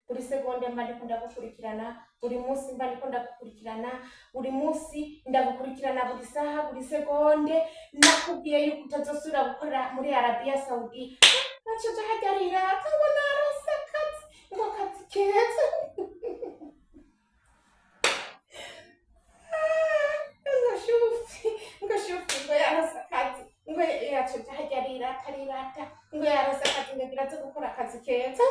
Buri segonde mba ndiko ndagukurikirana, buri munsi mba ndiko ndagukurikirana, buri munsi ndagukurikirana, buri saha, buri segonde. Nakubwiye yuko utazosubira gukorera muri Arabiya Saudi. Acaja harya arirata ngo narose akazi, ngo akazi keza. Ngo shufi, ngo shufi, ngo yarose akazi, ngo yacaja harya arirata, arirata ngo yarose akazi, ngo agira aze gukora akazi keza.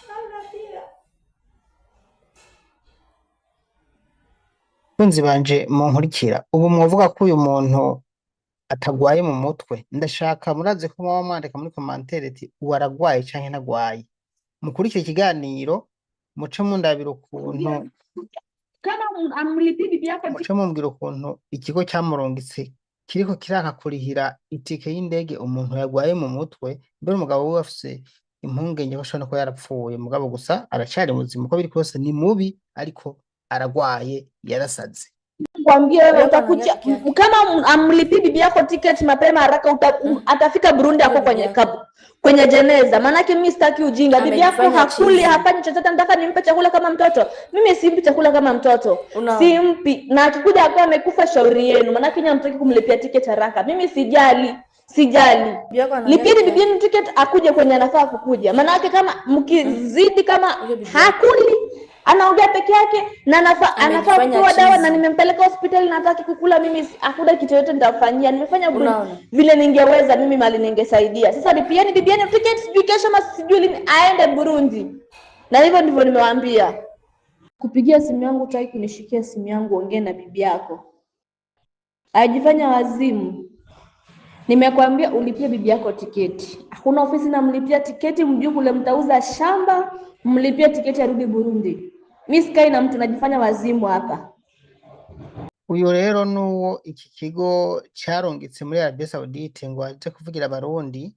Arabiya. Bakunzi banje munkurikira, ubu mwovuga ko uyu muntu atagwaye mu mutwe? Ndashaka murazi ko mwaba mwandika muri commentaire ati uwo aragwaye canke ntagwaye. Mukurikire ikiganiro, muce mundabira ukuntu Kama amlipii bibi yako muce mumbwira ukuntu ikigo camurungitse kiriko kiraka kurihira itike y'indege umuntu yagwaye mu mutwe. Mbere umugabo wiwe afise impungenge ko ashobora no kuba yarapfuye, mugabo gusa aracari muzima. Uko biri kose ni mubi, ariko aragwaye, yarasaze. Kwambia wewe Wewe utakuja anaongea peke yake. Kama amlipii bibi yako ticket mapema haraka atafika Burundi Huyo ako bibi kwenye yako kwenye jeneza. Maanake mimi sitaki ujinga. Bibi yako amejifanya hakuli, chizi. hafanyi chochote. Nataka nimpe chakula kama mtoto? Mimi simpi chakula kama mtoto, Unaona? simpi. Na akikuja akiwa amekufa, shauri yenu. Maanake nyinyi hamtaki kumlipia ticket haraka. Mimi sijali, sijali. Bibi yako anaongea Lipieni peke bibi yake. yenu ticket akuje kwenye anafaa kukuja. Maanake kama mkizidi, kama Huyo bibi yako hakuli, anaongea peke yake na anafaa amejifanya kupewa dawa na chizi. nimempeleka hospitali na hataki kukula. Mimi hakuna kitu yoyote nitamfanyia. Nimefanya Unaona? vile ningeweza mimi, mali ningesaidia. Sasa lipieni bibi yenu ticket, sijui kesho ama sijui lini aende Burundi, na hivyo ndivyo nimewaambia. Kupigia simu yangu, hutaki kunishikia simu yangu, ongee na bibi yako. Ajifanya wazimu. Nimekwambia ulipie bibi yako tiketi. Hakuna ofisi namlipia tiketi, mjui kule mtauza shamba, mlipie tiketi arudi Burundi. Mi sikai na mtu najifanya wazimu hapa. Uyu rero nuwo iki kigo carungitse muri Arabie Saoudite ngo aje kuvugira abarundi.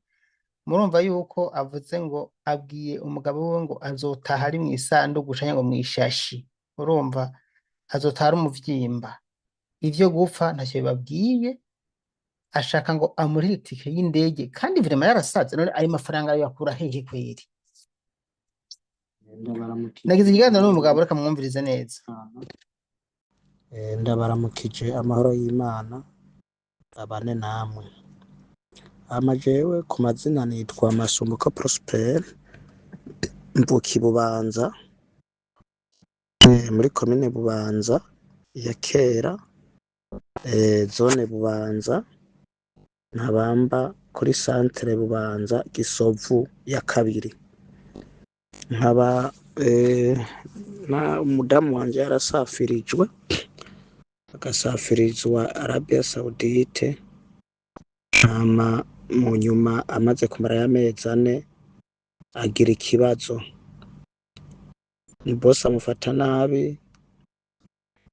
Murumva yuko avuze ngo abwiye umugabo wiwe ngo azotaha ari mw'isandugu canke ngo mw'ishashi. Urumva azotaha ari umuvyimba. Ivyo gupfa ntacyo bibabwiye, ashaka ngo amurihire itike y'indege kandi vraiment yarasaze. None ayo mafaranga yoyakura hehe kweri? Ndabaramukije. Nagize ikiganiro n'uyu mugabo, reka mwumvirize neza. Ndabaramukije, amahoro y'Imana abane namwe. Hama jewe ku mazina nitwa Masumbuko Prosper, mvuka i Bubanza, muri komine Bubanza ya kera, zone Bubanza, nkabamba kuri santere Bubanza Gisovu ya kabiri. Nkaba na umudamu wanje yarasafirijwe, agasafirizwa Arabia Saudite, hama mu nyuma amaze kumarayo amezi 4 agira ikibazo, bosi amufata nabi,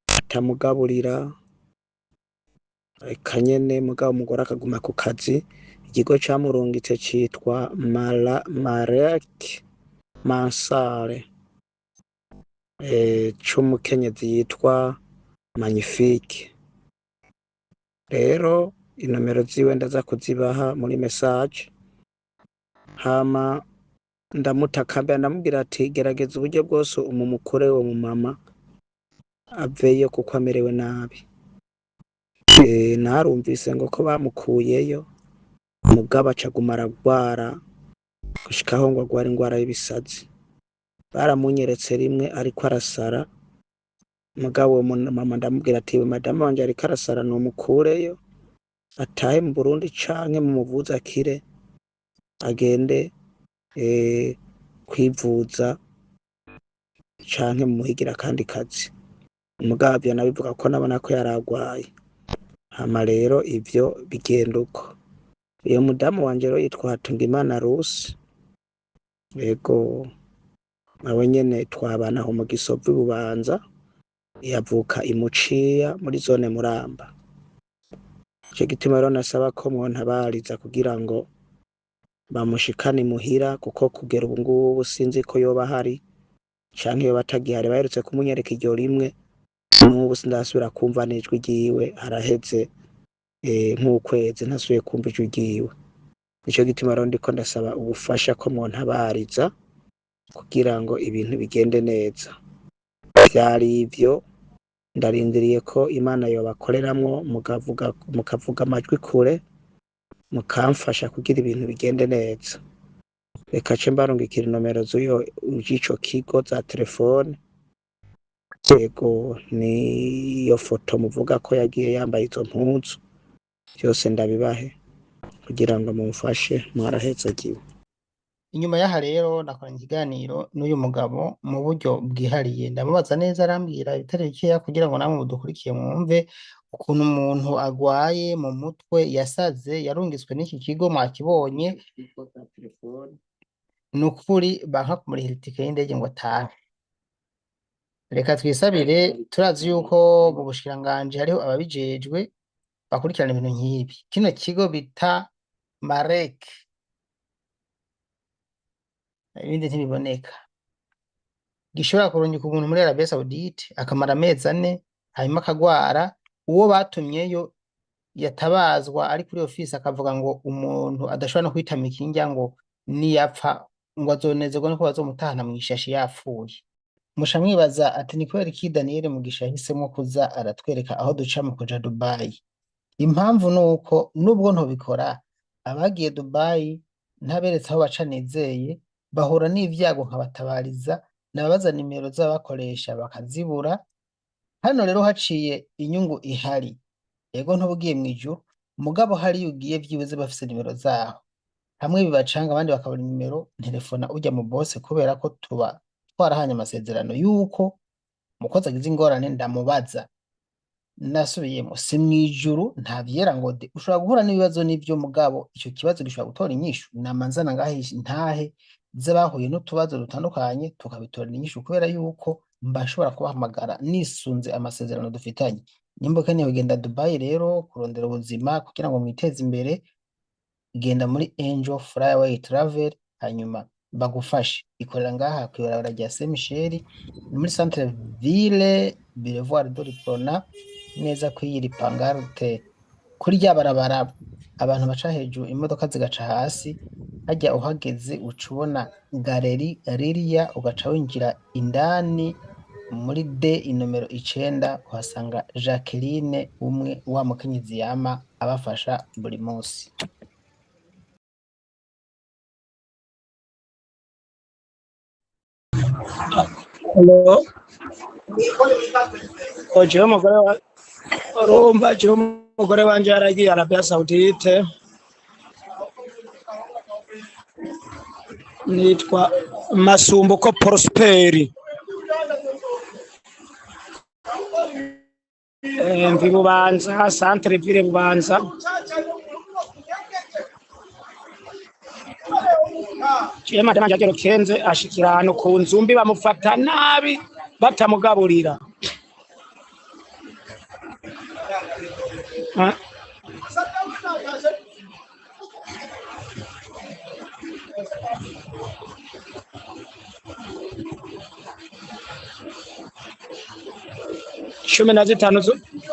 atamugaburira eka nyene, mugabo umugore akaguma ku kazi. Ikigo camurungitse citwa Marek Mansare, c'umukenyezi yitwa Magnifique. Rero inomero ziwe ndaza kuzibaha muri message. Hama ndamutakambira, ndamubwira ati gerageza uburyo bwose umumukure uwo mumama aveyo kuko amerewe nabi. Narumvise ngo ko bamukuyeyo, mugabo acaguma aragwara gushikaho ngo agwara ingwara y'ibisazi. Baramunyeretse rimwe ariko arasara, mugabo uwo mama ndamubwira ati madamu wanje ariko arasara, numukureyo atahe mu Burundi canke mumuvuze akire agende kwivuza canke mumuhigire akandi kazi. Mugabo ivyo nabivuga ko nabona ko yaragwaye. Hama rero ivyo bigenda uko. Uyo mudamu wanje rero yitwa Hatungimana Rusi, ego nawe nyene twabana aho mu Gisovu i Bubanza, yavuka i Muciya muri zone Muramba. Ico gituma rero nasaba ko mwontabariza kugira ngo bamushikane imuhira, kuko kugera ubu ngubu sinzi ko yoba ahari canke yoba atagihari. Baherutse kumunyereka iryo rimwe, n'ubu sindasubira kumva n'ijwi ryiwe, haraheze nk'ukwezi ntasubiye kumva ijwi ryiwe. Nico gituma rero ndiko ndasaba ubufasha ko mwontabariza kugira ngo ibintu bigende neza. Vyari ivyo, ndarindiriye ko Imana yobakoreramwo mukavuga amajwi kure, mukamfasha kugira ibintu bigende neza. Reka ce mbarungikira inomero z'ico kigo za telefone. Yego, niyo foto muvuga ko yagiye yambaye izo mpuzu, vyose ndabibahe kugira ngo mumfashe, mwarahezagiwe. Inyuma y'aha rero nakoranye ikiganiro n'uyu mugabo mu buryo bwihariye, ndamubaza neza arambwira ibitari bikeya kugira ngo namwe mudukurikiye mwumve ukuntu umuntu agwaye mu mutwe yasaze yarungitswe n'iki kigo mwakibonye. Ni ukuri banka kumurihira itike y'indege ngo atahe. Reka twisabire, turazi yuko mu bushikiranganji hariho ababijejwe bakurikirana ibintu nk'ibi. Kino kigo bita Marek, ibindi ntibiboneka, gishobora kurungika umuntu muri Arabie Saoudite akamara amezi 4 hanyuma akagwara, uwo batumyeyo yatabazwa ari kuri ofisi akavuga ngo umuntu adashobora no kwitamika indya ngo niyapfa ngo azonezerwa nuko bazomutahana mw'ishashi yapfuye. Musha mwibaza ati ni kubera iki Daniel Mugisha yahisemwo kuza aratwereka aho duca mu kuja Dubai? Impamvu nuko nubwo ntobikora, abagiye Dubai ntaberetse aho baca nizeye, bahura n'ivyago nkabatabariza, nababaza nimero z'abakoresha bakazibura. Hano rero haciye inyungu ihari. Ego ntuba ugiye mw'ijuru, mugabo hariya ugiye vyibuze bafise nimero zaho. Hamwe bibacanga abandi bakabura nimero, nterefona urya mu bose kubera ko tuba twarahanye amasezerano yuko umukozi agize ingorane ndamubaza. Nasubiyemo, si mw'ijuru nta vyera ngo de, ushobora guhura n'ibibazo n'ivyo mugabo ico kibazo gishobora gutora inyishu. Nama nzana ngaha intahe z'abahuye n'utubazo dutandukanye tukabitorera inyishu, kubera yuko mba nshobora kubahamagara nisunze amasezerano dufitanye. Nimba ukeneye kugenda Dubai rero kurondera ubuzima kugira ngo mwiteze imbere, genda muri Angel Flyway Travel hanyuma bagufashe. Ikorera ngaha kw'ibarabara rya Saint Michel, ni muri centre ville Boulevard de l'Uprona, neza kw'iyiri pancarte kuri rya barabara abantu baca hejuru imodoka zigaca hasi. Harya uhageze uca ubona galeri ririya, ugaca winjira indani muri D inomero 9, uhasanga Jacqueline umwe wa mukenyezi yama abafasha buri munsi. Hello. Jewe umugore wa urumva jewe umugore wanje yaragiye Arabia Saudite, nitwa Masumbuko Prosperi. Mvi Bubanza, centre ville Bubanza. Jewe madame wanje agera Kenze ashikira ahantu ku nzu mbi bamufata nabi batamugaburira.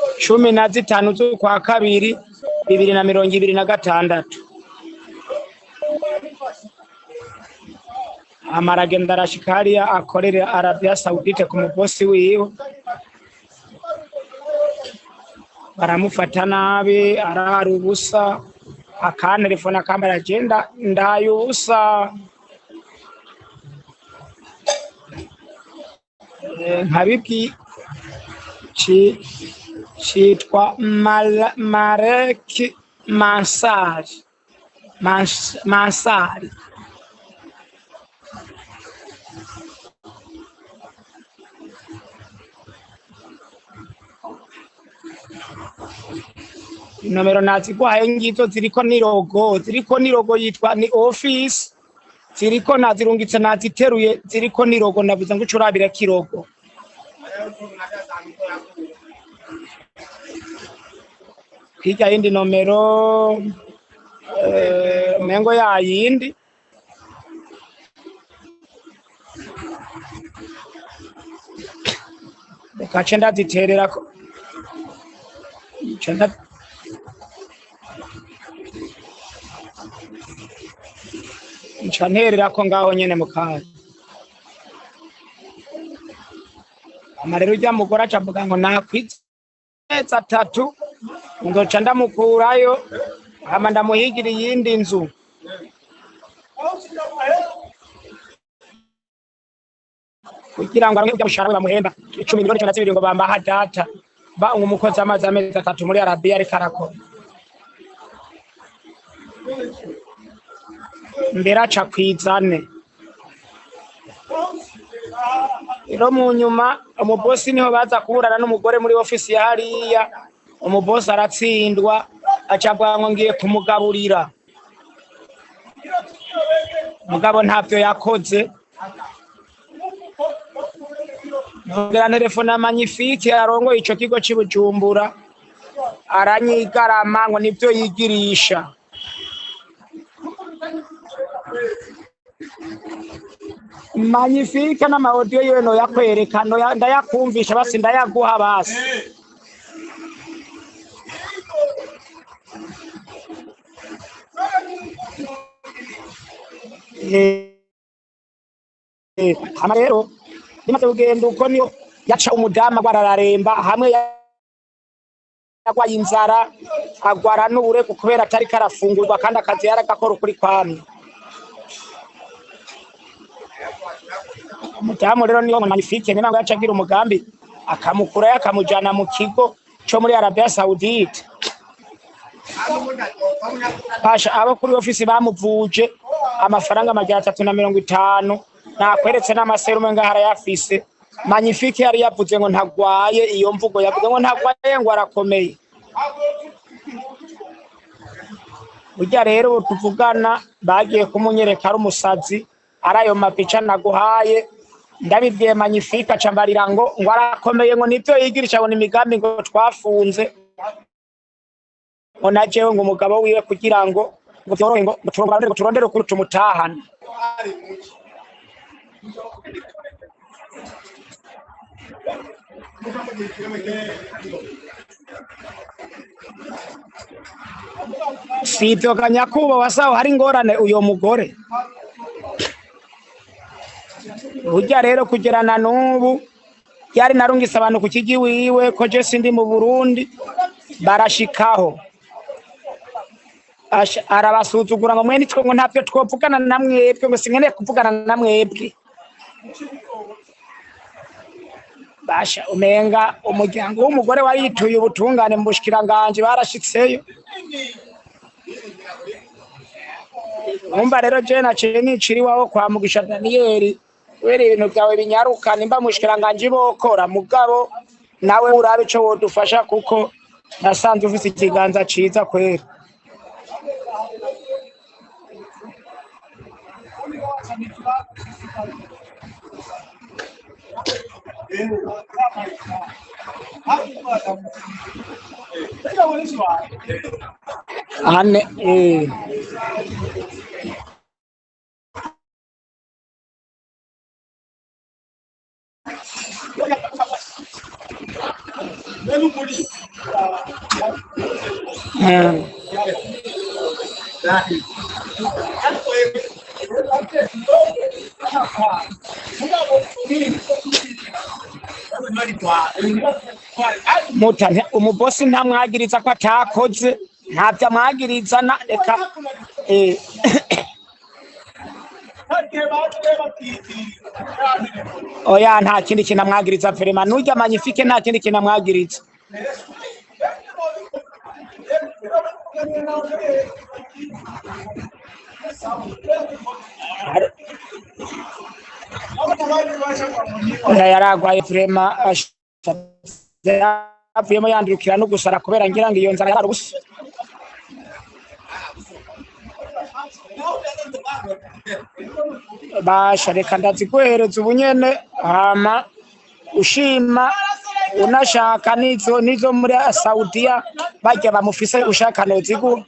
15 z'ukwa kabiri 2026. Amaragenda arashika hariya akorera Arabia Saudite ku mubosi wiwe, baramufata nabi, arara ubusa, akantelefona akambara agenda ndaye ubusa. Nkabibwi citwa Marek Mansari, Mansari. Inomero naziguhaye ngizo ziriko nirogo, ziriko nirogo yitwa ni office, ziriko nazirungitse naziteruye, ziriko nirogo navuze ngo ucurabira kirogo. Hirya yindi nomero mengo ya yindi reka nce ndazitererako, nca ntererako ngaho nyene mu kanya. Amarero urya mugore aca avuga ngo nakwiza amezi 3 nzoca ndamukurayo hama ndamuhigira iyindi nzu. Kugira ngo aronke urya mushahara we bamuhemba 10 miliyoni 12 ngo bambaha data ba umukozi amazi amezi 3 muri Arabia ariko arakora. Mbere aca kwizane. Rero mu nyuma umubosi niho baza kuburana n'umugore muri ofisi ya hariya, umubosi aratsindwa aca avuga ngo ngiye kumugaburira. Mugabo ntavyo yakoze. Nongera telefone Magnifique arongoye ico kigo c'i Bujumbura, aranyigarama ngo nivyo yigirisha. Magnifique n'ama audio yiwe noyakwereka, ndayakumvisha basi ndayaguha basi. Hama rero bimaze kugenda uko niyo yaca umudamu agwara araremba, hamwe yagwaye inzara agwara n'ubureko kubera atariko arafungurwa kandi akazi yaragakora ukuri kwamye. Umudamu rero niyo Magnifique nyene ngo yaca agira umugambi akamukurayo akamujana mu kigo co muri Arabia Saudite. Basha abo kuri ofisi bamuvuje amafaranga 350, nakweretse n'amaserume ngaho arayafise. Magnifique yari yavuze ngo ntagwaye, iyo mvugo yavuze ngo ntagwaye ngo arakomeye. Burya rero ubu tuvugana bagiye kumunyereka ari umusazi, ari ayo mapica naguhaye. Ndabibwiye Magnifique aca mbarira ngo arakomeye ngo nivyo yigirisha ngo ni imigambi ngo twafunze, ngo na jewe ngo umugabo wiwe kugira ngo vyorohe ngo turondere ukuri tumutahane. Si ivyo ga nyakubahwa saho hari ingorane uyo mugore. Burya rero kugera na n'ubu yari narungise abantu ku kigi wiwe ko je sindi mu Burundi, barashikaho. Arabasuzugura ngo mwene twe ngo ntavyo twovugana na mwebwe, ngo sinkeneye kuvugana na mwebwe. Basha umenga umuryango w'umugore warituye ubutungane mu bushikiranganji barashitseyo. Umva rero je naciye nicira iwawe kwa Mugisha Daniel, kubera ibintu vyawe binyaruka nimba mu bushikiranganji bokora, mugabo nawe urabe ico wodufasha kuko nasanze ufise ikiganza ciza kweri. Ane, Muta umubosi ntamwagiriza ko atakoze, ntavyo amwagiriza na reka Oya nta kindi kintu amwagiriza vraiment, nurya Magnifique nta kindi kintu amwagiriza. Oya yaragwaye vraiment, avuyemo yandurukira no gusara kubera ngira ngo iyo nzara yari ubusa. Basha reka ndaziguhereza ubunyene, hama ushima unashaka nizo muri Saudiya barya bamufise ushaka noziguha.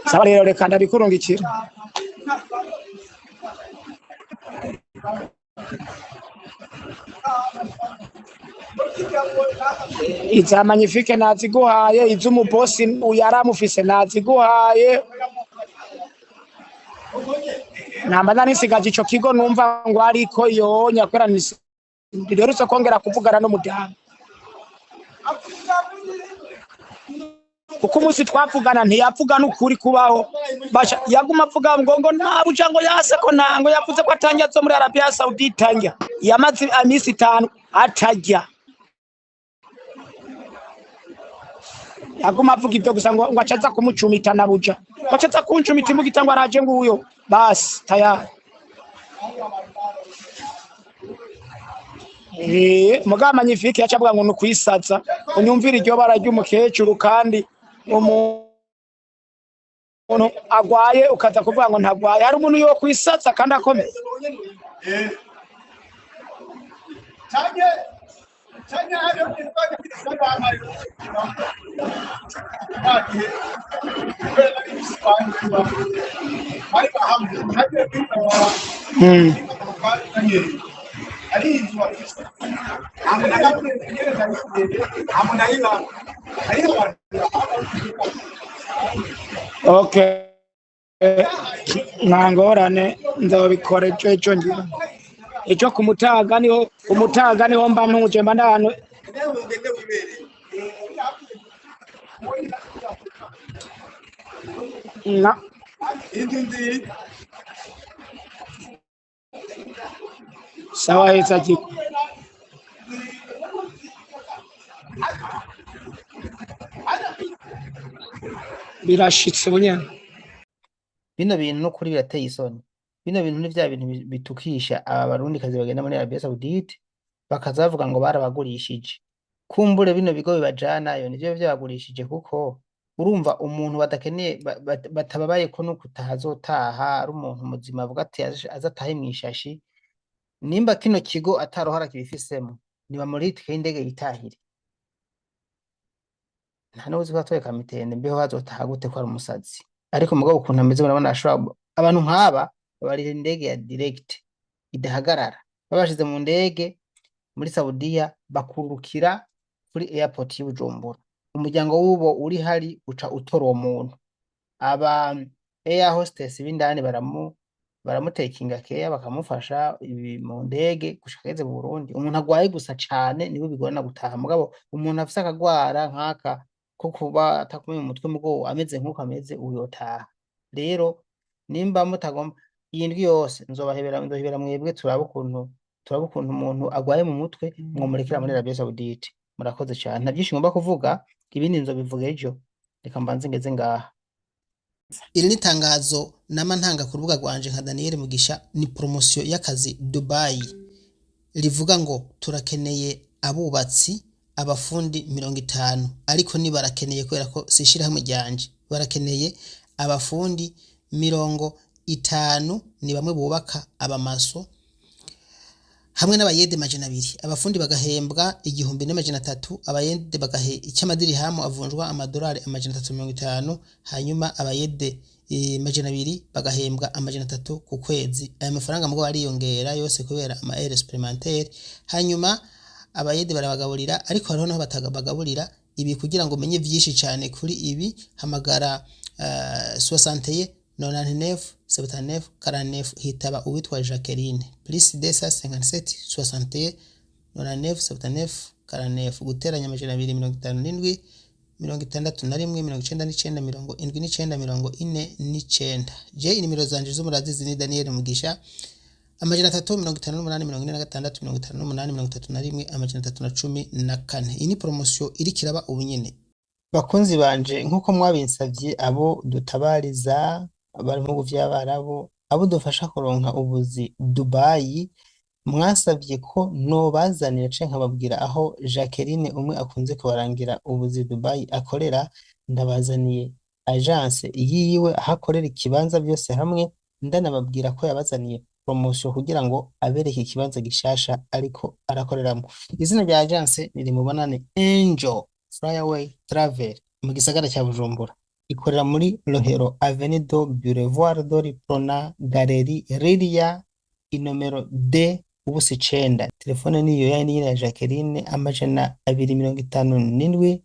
Sawa rero reka ndabikurungikira. Iza Magnifique naziguhaye, iz'umubosi yaramufise naziguhaye. Namba nari nsigaje ico kigo numva ngo ariko yonya kubera ntiduherutse kongera kuvugana n'umudamu, kuko umunsi twavugana ntiyavuga n'ukuri kubaho. Basha yaguma avuga ngo ntabuja ngo yase ko ntango yavuze ko atangiye zo muri Arabia Saudite njya yamaze iminsi 5 atajya, yaguma avuga ibyo gusa ngo acaza kumucumita na buja, ngo acaza kuncumita imbugita ngo araje nguyo basi tayari. Mugabo Magnifique yaca avuga ngo nukwisaza unyumvira iryo bara ry'umukecuru, kandi umuntu agwaye ukaza kuvuga ngo ntagwaye. Hari umuntu yo kwisaza kandi akomeye. Okay, nta ngorane, nzobikora ejo ejo ngira ejo kumutaga niho, kumutaga niho mba ntuje mba ndahano. Na sawa heza jiko birashitse bunyene. Bino bintu n'ukuri birateye isoni. Bino bintu ni vya bintu bitukisha aba barundikazi bagenda muri Arabia Saudite bakaza bavuga ngo barabagurishije. Kumbure bino bigo bibajanayo nivyo vyabagurishije, kuko urumva umuntu badakeneye batababaye ko no kutahazotaha ari umuntu muzima avuga ati azatahe mw'ishashi. Nimba kino kigo ataruhara kibifisemo, nibamurihe itike y'indege yitahire. Nta n'uwuzi ko atoye kamitende, mbeho hazotaha gute ko ari umusazi. Ariko mugabo ukuntu ameze murabona ashobora, abantu nk'aba babarira indege ya direct idahagarara, babashize mu ndege muri Saudiya bakurukira kuri airport y'i Bujumbura. Umuryango w'ubo uri hari uca utora uwo muntu. Aba air hostess b'indani baramutekinga keya bakamufasha ibi mu ndege gushika ageze mu Burundi. Umuntu agwaye gusa cane niwe bigorana gutaha, mugabo umuntu afise akagwara nk'aka ko kuba atakomeye mu mutwe mugo ameze nk'uko ameze uyotaha. Rero nimba mutagomba iyi ndwi yose nzobahebera, nzohebera mwebwe, turabe ukuntu umuntu agwaye mu mutwe mwomurekera muri Arabia Saudite. Murakoze cane, nta byinshi ngomba kuvuga, ibindi nzobivuga ejo. Reka mbanze ngeze ngaha. Iri ni itangazo nama ntanga ku rubuga rwanje nka Daniel Mugisha, ni promosiyo y'akazi Dubai rivuga ngo turakeneye abubatsi abafundi 50, ariko ni barakeneye kubera ko si ishirahamwe ryanje, barakeneye abafundi 50, ni bamwe bubaka abamaso hamwe n'abayede 200. Abafundi bagahembwa 1300, abayede bagahe icy'amadirihamu avunjwa amadolari 350, hanyuma abayede 200 bagahembwa 300 ku kwezi. Aya mafaranga mugabo ariyongera yose kubera ama heures supplémentaires. Hanyuma abayede barabagaburira, ariko hariho naho batabagaburira. Ibi kugira ngo umenye vyinshi cane kuri ibi, hamagara 61 99 79 49, hitaba uwitwa Jacqueline, plus 257 61 99 79 49, guteranya 257 61 99 79 49. Je inimero zanje z'umurazizi ni Daniel Mugisha, 358 46 58 31 314. Iyi ni promosiyo iriko iraba ubu nyene. Bakunzi banje, nk'uko mwabinsavye, abo dutabariza bari mu bihugu vy'Abarabu, abo dufasha kuronka ubuzi Dubai, mwasavye ko nobazanira canke nkababwira aho Jacqueline umwe akunze kubarangira ubuzi Dubai akorera. Ndabazaniye agence yiwe aho akorera, ikibanza byose hamwe, ndanababwira ko yabazaniye promosiyo kugira ngo abereke ikibanza gishasha ariko arakoreramo. Izina rya agence ni Mubonane Angel Flyaway Travel mu gisagara cya Bujumbura. Ikorera muri Rohero, Avenue do Boulevard de Prona, Galerie Lilia, inomero D ubusa 9. Telefone niyo yayindi nyene ya Jacqueline, 257 61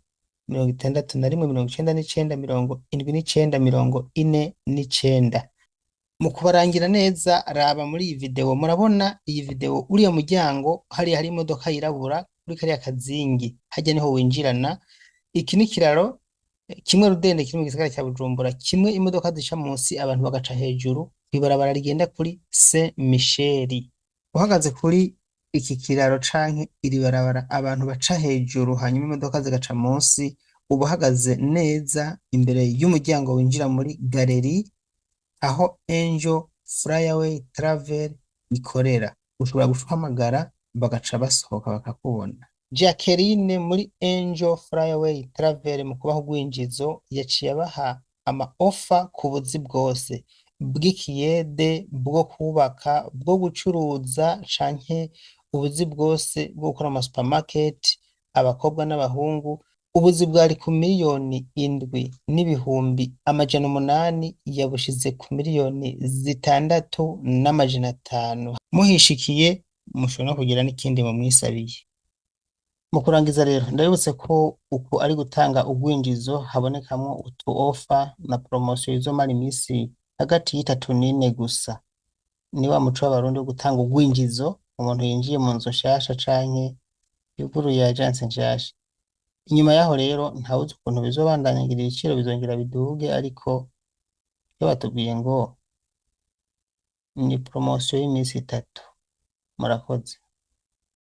99 79 49. Mu kubarangira neza, raba muri iyi video, murabona iyi video, uriya muryango hariya hari imodoka yirabura kuri kariya kazingi, harya niho winjirana. Iki ni ikiraro kimwe rudende kiri mu gisagara ca Bujumbura, kimwe imodoka zica munsi abantu bagaca hejuru kw'ibarabara rigenda kuri Saint Michel. Uhagaze kuri iki kiraro canke iri barabara abantu baca hejuru hanyuma imodoka zigaca munsi, uba uhagaze neza imbere y'umuryango winjira muri galeri aho Angel Flyaway Travel ikorera. Ushobora guhamagara bagaca basohoka bakakubona. Jacqueline muri Angel Flyaway Travel mu kubaha urwinjizo yaciye abaha ama offer ku buzi bwose bw'ikiyede, bwo kubaka, bwo gucuruza canke ubuzi bwose bwo gukora mu supermarket, abakobwa n'abahungu. Ubuzi bwari ku 7,800,000 yabushize ku 6,500,000. Muhishikiye mushobora no kugira n'ikindi mumwisabiye. Mu kurangiza rero, ndabibutse ko uku ari gutanga urwinjizo habonekamwo utu offer na promotion izomara imisi hagati y'itatu n'ine gusa. Ni wa muco w'Abarundi wo gutanga urwinjizo umuntu yinjiye mu nzu nshasha canke yuguruye agence nshasha. Inyuma yaho rero ntawuzi ukuntu bizobandanya, ngira ibiciro bizongera biduge, ariko iyo batubwiye ngo ni promotion y'imisi 3. Murakoze.